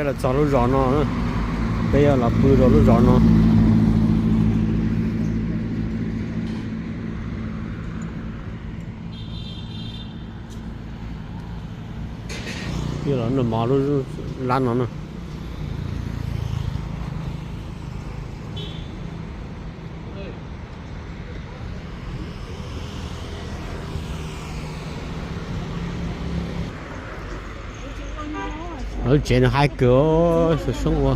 Los txog lub zos no, peb yuav los pw rau lub zos no. Yuav los noj mov lub lab no na. Lub tsev no haib kawg, soob soob ua.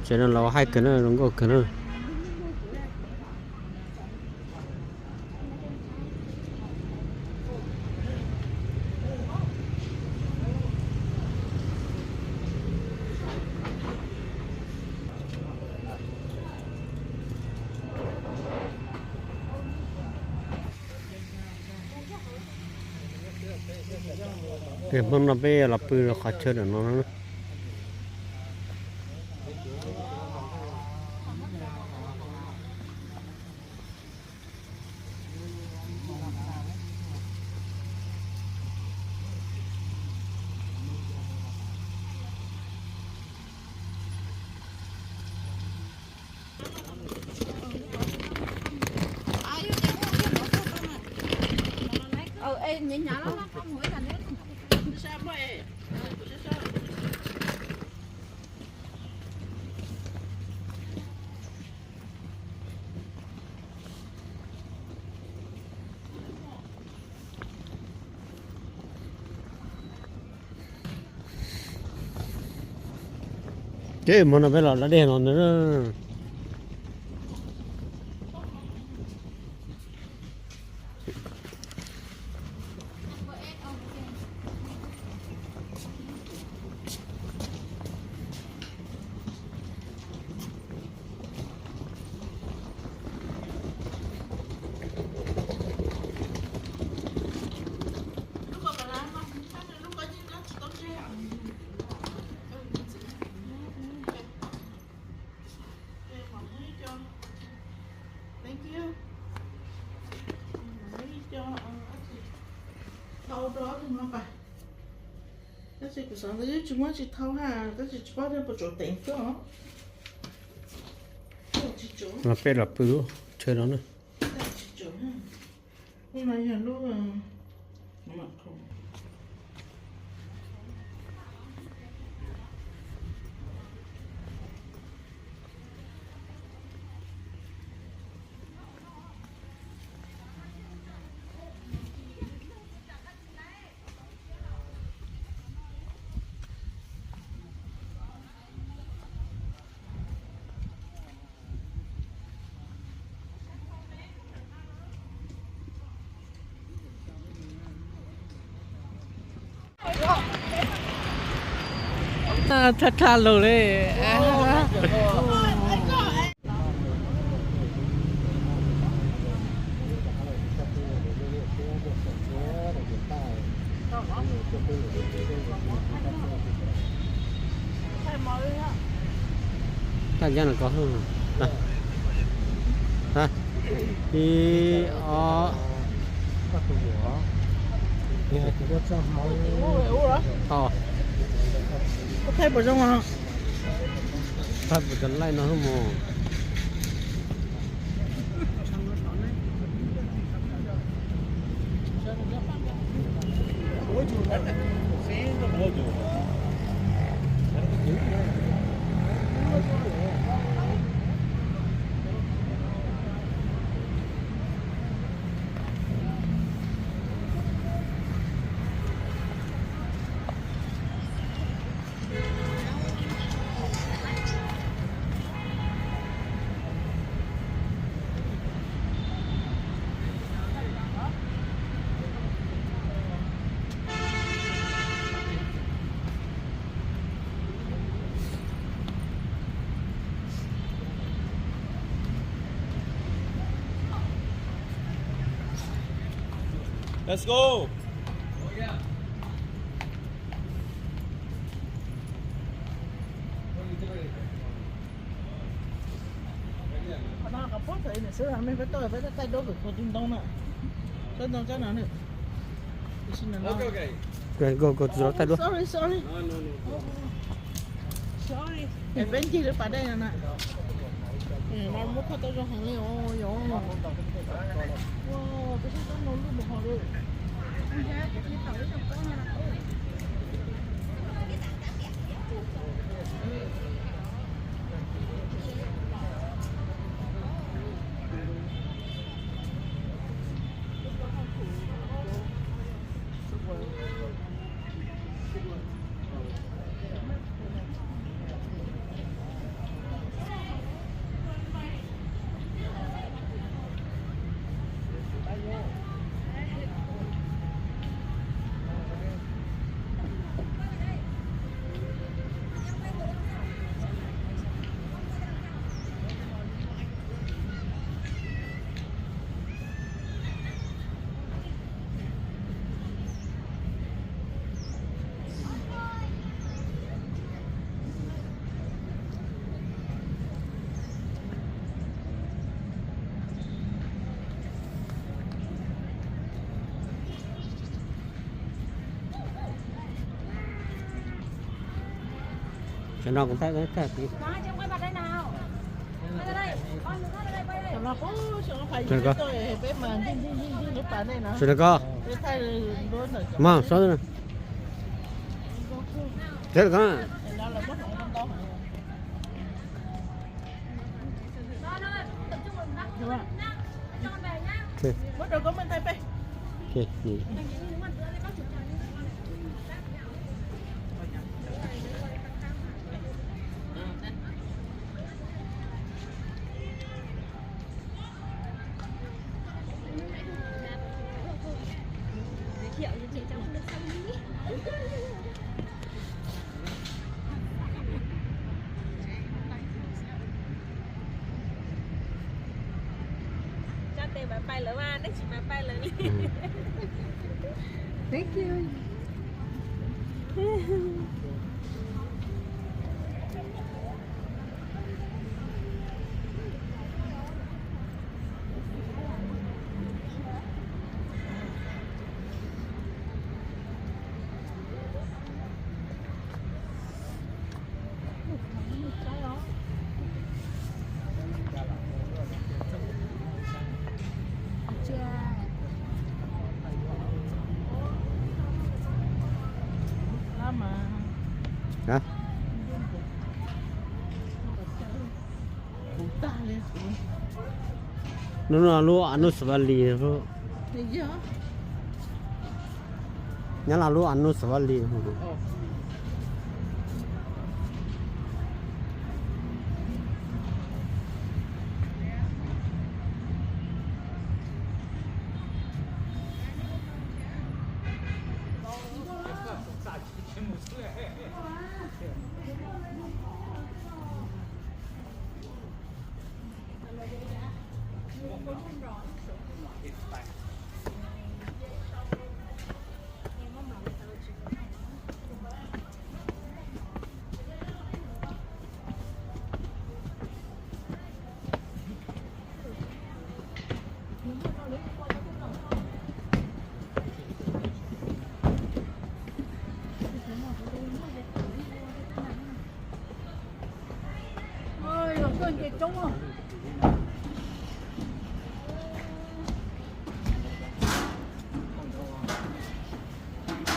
Tsev no los haib kawg na, zoo nkauj kawg na. Hmo no peb los pw qhov chaw ntawm no na. Ces hmo no peb los da dej no ntag. Tab sis kuv xav ntawd yeej tsis muaj tsis thau ha, tab sis tsis paub thiab puas tsuav teev xwb os. Los peb los pw lub chaw no na. Lub no yog lub Thaj thaj lug li. Taj ncaj no ko. Ib, ob. Thaij puas zoo os? Thaij puas cov laij no mus. Let's go. Qhov no qhov pob txhawv niam xwb, nej peb tuaj peb tuaj taij duab kwv kua tib ntoo na. Tsob ntoo tsob no nws. Tam sim no, ok, ok. Go, go, txi los thaij duab. Sorry, sorry. Sorry. Es peb ncig lub pas dej no na. Muab kho tau zoo heev li os, yog. Ua, peb sab teb no lwj mus hov li. Sawv no kuv thaij, thaij tid. Sawv no ko. Mas, sawv no ko. Sawv no ko. Tso tes mas pais lawm mas, nej tsis mas pais lawm li. Thank you. Hab? Hnub no lub anub xas vas lis, nyob lub anub xas vas lis.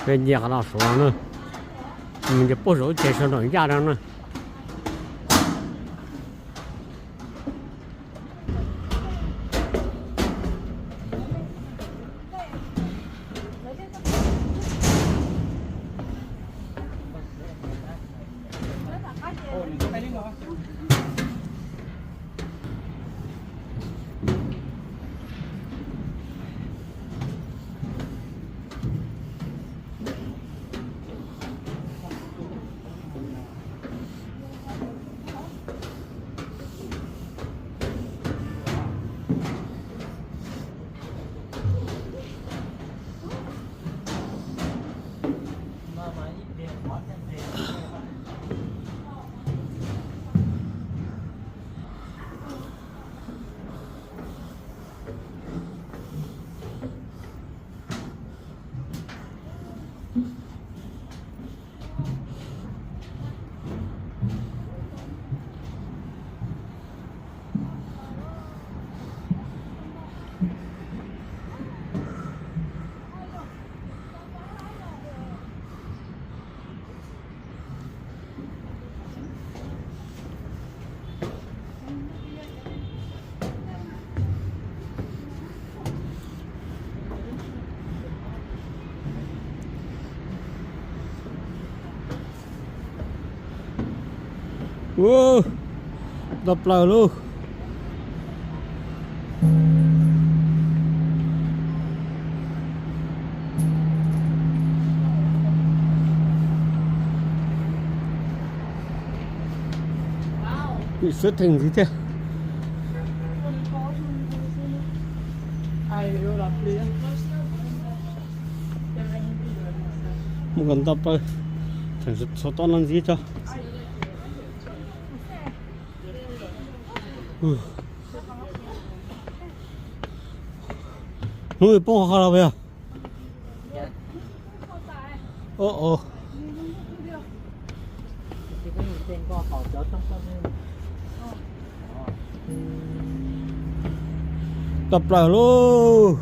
Peb nce qhov no saud na, nws puag saum lub tsev sawv nraum yaj no na. Ua, nto plaws lauj. Siab theem ntxiv thiab. Mus kom nto plaws, theem txhua toj no ntxiv tso. Hnub poob qhov los puas yog? Nto plaws lauj.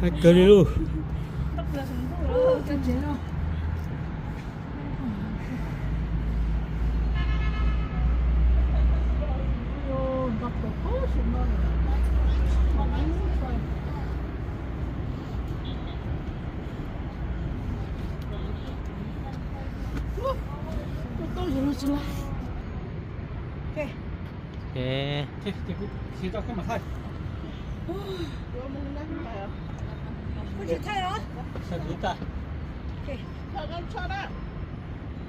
Hais kawg li lauj.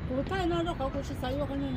Kuv thaij no rau qhov kuv tsis xav yuav qhov no.